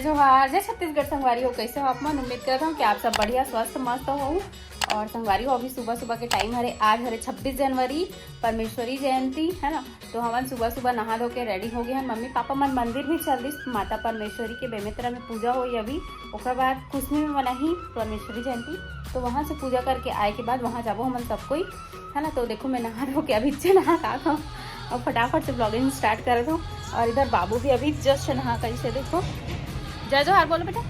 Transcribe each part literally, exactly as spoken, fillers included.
जोहार, जय छत्तीसगढ़ संगवारी हो। कैसे हो आप मन? उम्मीद करत हूँ कि आप सब बढ़िया, स्वस्थ, मस्त हो। और संगवारी हो, अभी सुबह सुबह के टाइम हरे, आज हरे छब्बीस जनवरी, परमेश्वरी जयंती है ना। तो हमन सुबह सुबह नहा धो के रेडी हो गए हैं। मम्मी पापा मन मंदिर भी चल दिस, माता परमेश्वरी के बेमेतरा में पूजा होई अभी, ओकर बाद कुसमी में मनाही परमेश्वरी जयंती। तो वहाँ से पूजा करके आए के बाद वहाँ जाबो हमन सब कोई, है ना। तो देखो, मैं नहा धो के अभी से नहा का खाऊँ और फटाफट से ब्लॉगिंग स्टार्ट कर दूँ। और इधर बाबू भी अभी जस्ट नहा कर इसे देखो, जय जोहार बोलो बेटा।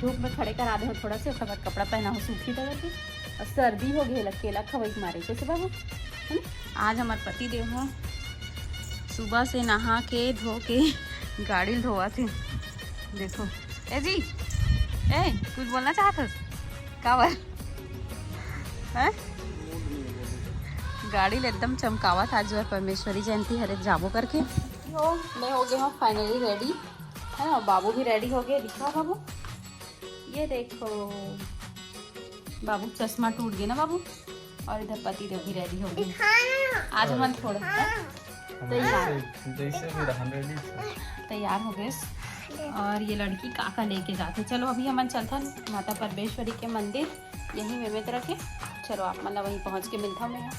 धूप में खड़े करा दे हो थोड़ा से, ओकर बाद कपड़ा पहना हो सूखी तरह के। और सर्दी हो गई, केला खवाई के मारे। कैसे बाबू? है ना? आज हमार पति देव ह सुबह से नहा के धो के गाड़ी ल धोवत हे। देखो, ए जी, ए, कुछ बोलना चाहत हस? काबर? हैं? गाड़ी ल एकदम चमकावत आज, जो है परमेश्वरी जयंती हरे, जाबो करके। हो, मैं हो गया हूँ फाइनली रेडी, है ना। बाबू भी रेडी हो गए, दिखा बाबू, ये देखो, बाबू चश्मा टूट गया ना बाबू। और इधर पति देव भी रेडी हो गए। आज हमन थोड़ा तैयार, जैसे भी रहन रेडी। तैयार हो गए। और ये लड़की का का लेके जाते। चलो, अभी हमन चलथन माता परमेश्वरी के मंदिर, यही में मित्र के। चलो, आप मन ला वहीं पहुंच के मिलता हूँ मैं।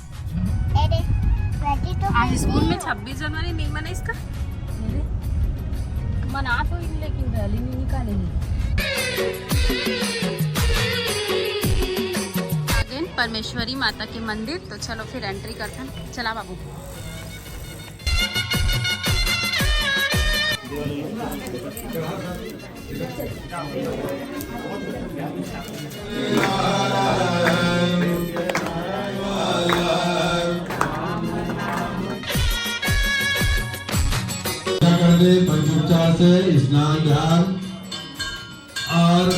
आज स्कूल में छब्बीस जनवरी नहीं मनाइस का? मना तो ही, लेकिन रैली नहीं निकाले। अगेन परमेश्वरी माता के मंदिर। तो चलो फिर एंट्री करथन। चला बाबू। कर दे, पंचोपचार से स्नान ध्यान और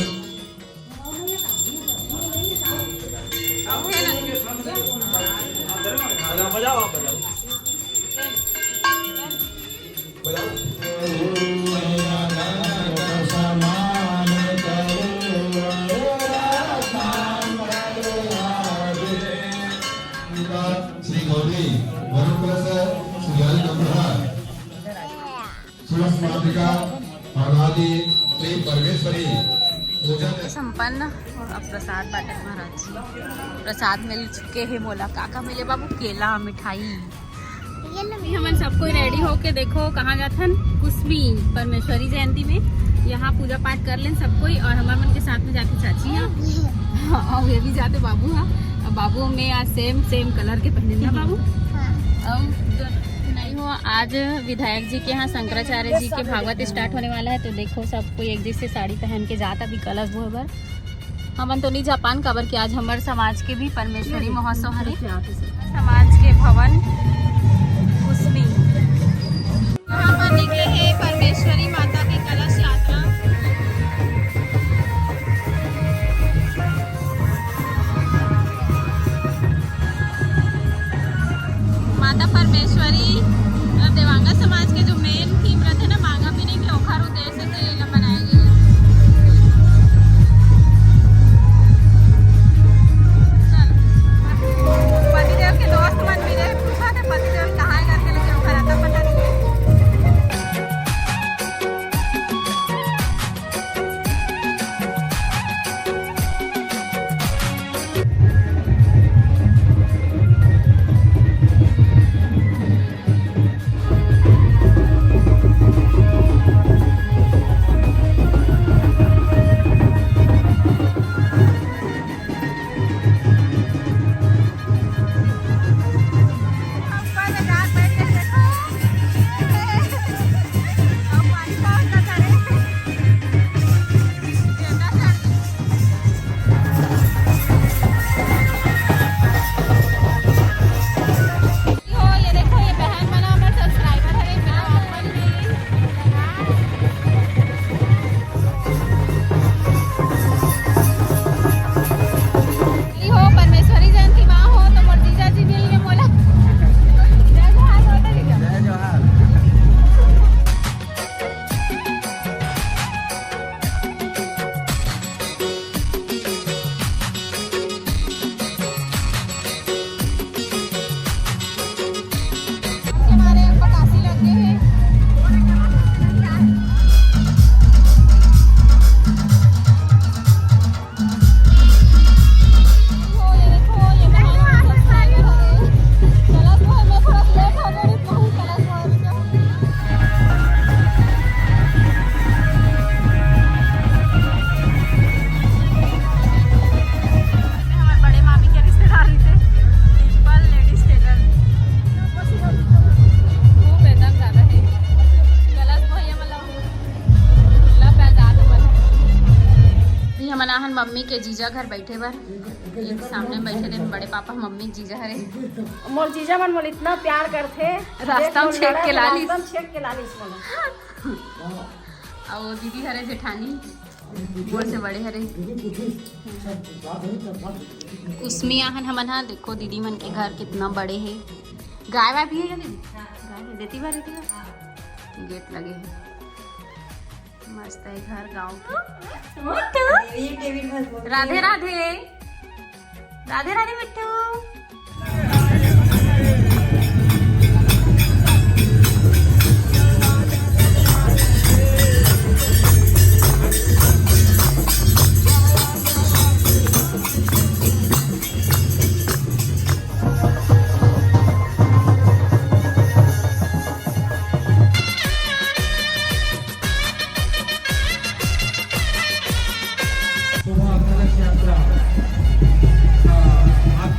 श्री गौरी वरुण प्लस श्री हरि नंदहा। सुरस मातृका प्रणाली श्री परमेश्वरी पूजन। संपन्न। और अब प्रसाद बांटत महाराज जी, प्रसाद मिल चुके हैं। मोला का का मिले बाबू? केला, मिठाई। ये लो। अभी हमन सब कोई रेडी होके देखो कहाँ जाथन, कुसमी परमेश्वरी जयंती में। यहाँ पूजा पाठ कर लेन सब कोई और हमार मन के साथ में जाके चाची यहाँ। हाँ, और ये भी जाते बाबू। हाँ, अब बाबू में आज सेम सेम कलर के पहने ना बाबू। हाँ। अब जो नहीं हो, आज विधायक जी के यहाँ शंकराचार्य जी के भागवत स्टार्ट होने वाला है, तो देखो सब कोई एक जैसे साड़ी पहन के जाता भी कलश बोहे बर। हमन तो नहीं जा पान, काबर कि आज हमर समाज के भी परमेश्वरी महोत्सव हरे। समाज के भवन कुसमी। यहाँ पर निकले हैं परमेश्वरी माता के कलश यात्रा। माता परमेश्वरी और देवांगा समाज के जो मेन थीम रहते ना, मांगा पीने के, ओखर उद्देश्य से एला बनाए गे हे। चल, पतिदेव के दोस्त मन मिले, पूछा थे पतिदेव कहाँ है करके, लेकिन ओखर आता पता नहीं है। मम्मी के जीजा घर बैठे बर, एक सामने बैठे दे बड़े पापा, मम्मी के जीजा हरे। मोर जीजा मन मोला इतना प्यार करथे, रास्ता में देख, छेक के लालिस। रास्ता में छेक के लालिस मोला। अउ दीदी हरे जेठानी, मोर से बड़े हरे। कुसमी आहन हमन हा, देखो दीदी मन के घर कितना बड़े हे। गाय वाय भी हे क्या दीदी? गाय हे, देती बा, देती बा। गेट लगे हे। मस्त है घर गांव के। राधे राधे। राधे राधे मिट्ठू।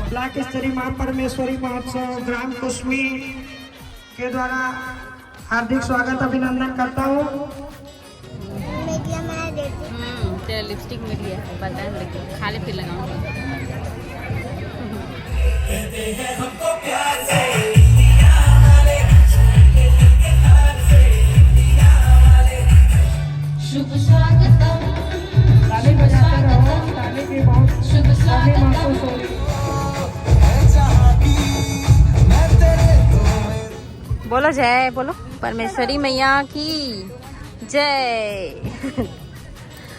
ब्लॉक स्तरीय माँ परमेश्वरी महोत्सव ग्राम कुसमी के द्वारा हार्दिक स्वागत अभिनंदन करता हूँ। मीडिया में देती। हम्म, तेरा लिपस्टिक मीडिया है, पता है, लेकिन खा ले फिर लगाऊंगी। शुभ स्वागतम। ताली बजाते रहो, ताली की बहुत कमी महसूस हो रही है। बोलो जय, बोलो परमेश्वरी मैया की जय।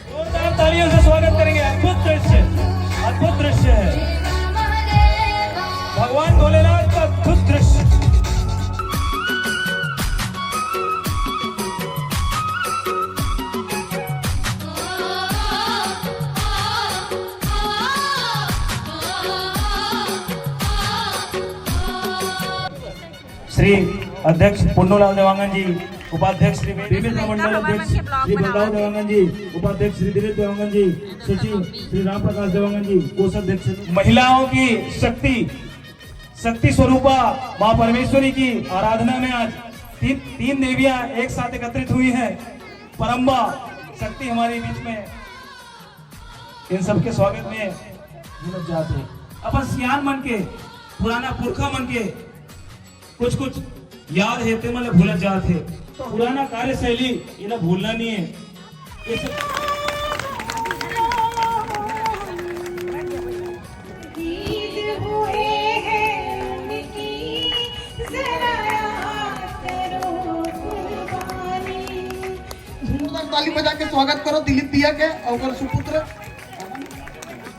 जोरदार तालियों से स्वागत करेंगे। अद्भुत दृश्य, अद्भुत दृश्य है। भगवान भोलेनाथ का अद्भुत दृश्य। श्री अध्यक्ष पुन्नूलाल देवांगन जी, उपाध्यक्ष श्री बेमेतरा मंडल अध्यक्ष श्री बलराव देवांगन जी, उपाध्यक्ष श्री दिलीप देवांगन जी, सचिव श्री राम प्रकाश देवांगन जी, कोषाध्यक्ष। महिलाओं की शक्ति, शक्ति स्वरूपा माँ परमेश्वरी की आराधना में आज तीन, तीन देवियां एक साथ एकत्रित हुई हैं। परम्बा शक्ति हमारे बीच में, इन सबके स्वागत में भूलत जात हे। अपन सियान मन के, पुराना पुरखा मन के कुछ कुछ याद हे, ते मन ल भूलत जात हे। तो पुराना कार्यशैली, इला भूलना नहीं है। इस जोरदार ताली बजा के स्वागत करो दिलीप भैया के और ओकर सुपुत्र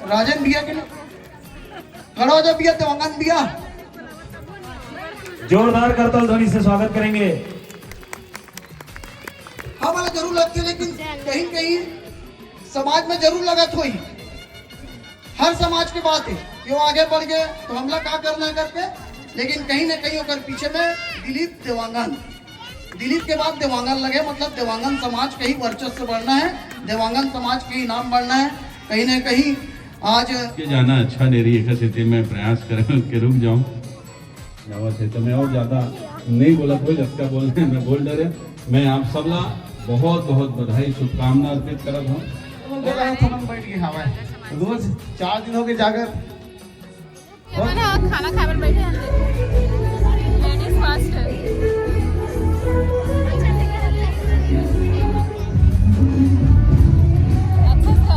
राजन भैया के। खड़ा हो जा भैया, देवांगन भैया। जोरदार करताल ध्वनि से स्वागत करेंगे। हमला जरूर लगथे, लेकिन कहीं कहीं समाज में जरूर लगत होही। हर समाज के बात हे, यो आगे बढ़ गए तो हमला का करना है करके, लेकिन कहीं ना कहीं ओकर पीछे में दिलीप देवांगन, दिलीप के बाद देवांगन लगे, मतलब देवांगन समाज के ही वर्चस्व बढ़ना है, देवांगन समाज के ही नाम बढ़ना है। कहीं ना कहीं आज के जाना अच्छा नहीं रही, एक स्थिति में प्रयास करें कि रुक जाऊं। क्या बात है, तो मैं और ज्यादा नहीं बोला, कोई जब क्या बोलना है मैं बोल डरे। मैं आप सबला बहुत बहुत बधाई, शुभकामना अर्पित करत हूँ। बोला है, थोड़ा बैठ के हवा है। रोज चार दिन हो गए जाकर। हमन ह खाना खाए बर बैठे हन। Ladies first. अच्छा, अच्छा।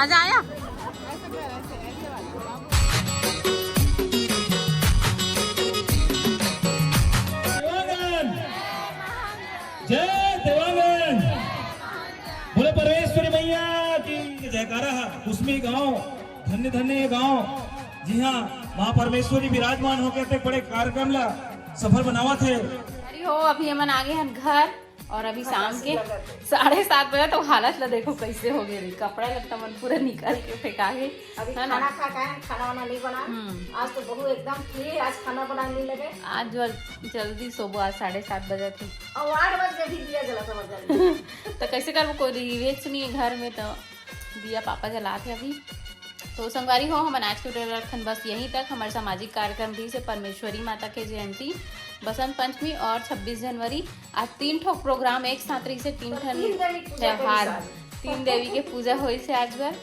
मजा आया। जय देवांगन। बोले परमेश्वरी मैया की जयकारा है। कुसमी गांव, धन्य धन्य ये गांव, जिहां मां परमेश्वरी विराजमान होके ते बड़े कार्यक्रम ला सफल बनावत हे। अरे हो, अभी हमन आगे हन घर और अभी शाम के साढ़े सात बजे। तो हालत ला देखो कैसे हो गए रही, कपड़ा लत्ता मन पूरा निकाल के फेंका गे। अभी है ना? खाना खा के आए, खाना वाना नहीं बना। हम्म। आज तो बहू एकदम फ्री, आज खाना बनाने नहीं लगे। आज जो जल्दी सोबो, आज साढ़े सात बजे थे। और आठ बजे भी दिया जला था, जल्दी। तो कैसे करबो, कोई रिवेज नहीं है घर में, तो दिया पापा जलात हे अभी। तो संगवारी हो, हमन आज के video रखन बस यहीं तक। हमारे सामाजिक कार्यक्रम रहिसे परमेश्वरी माता के जयंती, बसंत पंचमी और छब्बीस जनवरी। आज तीन ठो प्रोग्राम एक साथ रहिसे, तीन तो ठन तीन देवी पूजा के त्यौहार, अनुसार। तीन देवी के पूजा होइसे आज बर।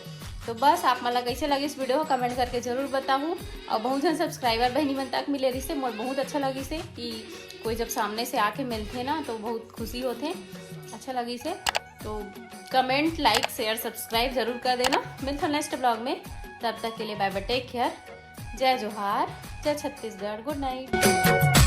तो बस आप मन ला कैसे लगिस video, कमेंट करके जरूर बताहू। और बहुत जन सब्सक्राइबर बहनी मन तक मिले रहिसे, मोर बहुत अच्छा लगिसे कि कोई जब सामने से आके मिलथे ना तो बहुत खुशी होथे, अच्छा लगिसे। तो कमेंट, लाइक, शेयर, सब्सक्राइब जरूर कर देना। मिलथन नेक्स्ट ब्लॉग में, तब तक के लिए बाय बाय, टेक केयर, जय जोहार, जय छत्तीसगढ़, गुड नाइट।